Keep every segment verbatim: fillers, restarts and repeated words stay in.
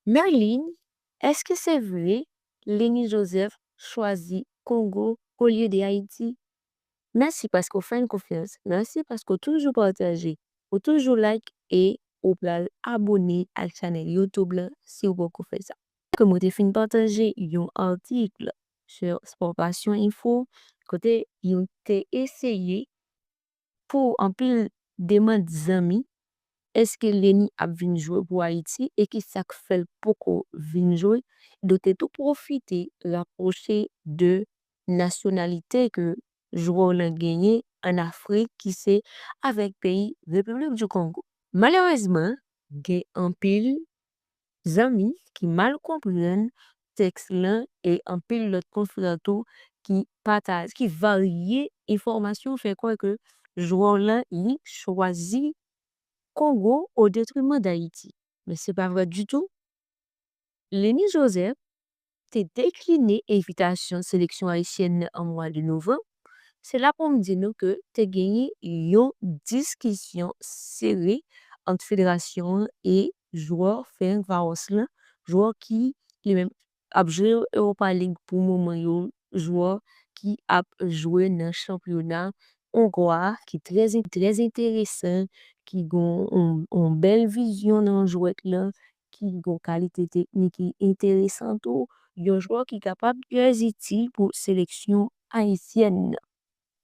Merline, èske se vre Lenny Joseph chwazi Kongo olye de Ayiti? Mèsi paske w fè n konfyans. Mèsi paske w toujou pataje, w toujou like e w pral abone ak chanèl YouTube la si w poko fè sa. Ke mwen te fin pataje yon atik sou Sport Passion Info kote yon te eseye pou anpil demann zanmi, èske Lenny ap vin jwe pou Ayiti e ki sa k fè l poko vin jwe? Donk te tou pwofite rapwoche de nasyonalite ke jwè w lan genyen ann Afrik ki se avèk peyi Repiblik di Kongo. Malerezman, gen anpil zanmi ki mal konprann tèks lan e anpil lòt konfrè tou ki pataje, ki varye enfòmasyon fè kwè ke jwè w lan li chwazi Kongo o detriman d Ayiti. Men se pa vre ditou. Lenny Joseph te dekline envitasyon seleksyon ayisyèn nan an mwa de novanm. Se la pou m di nou ke te genyen yon diskisyon sere ant federasyon an e jwè Ferencváros lan, jwè ki li menm ap jwe Europa League pou moman yo, jwè ki ap jwe nan chanpyona ongwa ki trè, trè enteresan, ki gen yon, yon bèl vizyon nan jwèt lan, ki gen kalite teknik ki enteresan tou, yon jwè ki kapab trè itil pou seleksyon ayisyèn nan.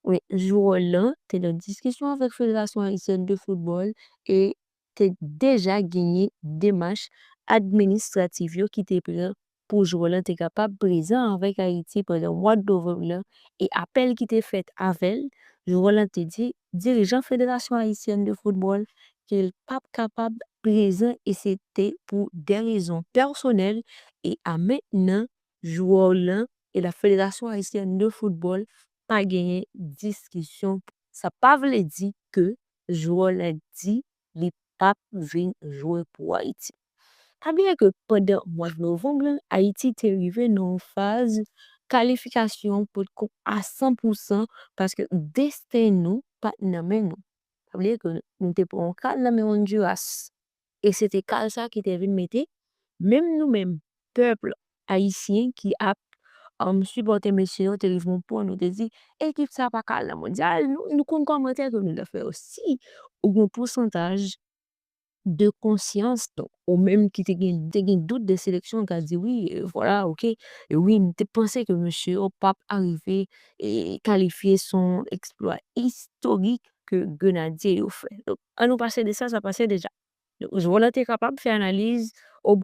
Men jwè lan te nan diskisyon avèk Federasyon Ayisyèn de Foutbòl e te deja genyen demach administratif yo ki te pran pou jwè lan te kapab prezan avèk Ayiti pandan mwa novanm lan e apèl ki te fèt avè l, jwè lan te di dirijan Federasyon Ayisyèn de Foutbòl ke l p ap kapab prezan e se te pou de rezon pèsonèl e a mentnan jwè lan e la Federasyon Ayisyèn de Foutbòl pa genyen diskisyon. Sa pa vle di ke jwè lan di li p ap vin jwe pou Ayiti. Pa bliye ke pandan mwa novanm lan, Ayiti te rive nan yon faz kalifikasyon potko a san pou san paske desten nou pa t nan men nou. Pa bliye ke nou te pran yon kal nan men Honduras. E se te kal sa ki te vin mete menm nou menm, pèp ayisyen ki ap um, sipòte mesye yo, te rive yon pwen nou te di, ekip sa pa ka al nan mondyal. Nou, nou konn kòmantè ke nou te fè yo. Si ou gen pousantaj de konsyans, donk, ou menm ki te gen, te gen dout de seleksyon, ka di wi, e, vwala, oke. E wi, m te panse ke mesye yo p ap arive e kalifye, se yon eksplwa istorik ke Grenadye yo fè. Donk, an nou pase de sa, sa pase deja. Donk, jwè lan te kapab fè analiz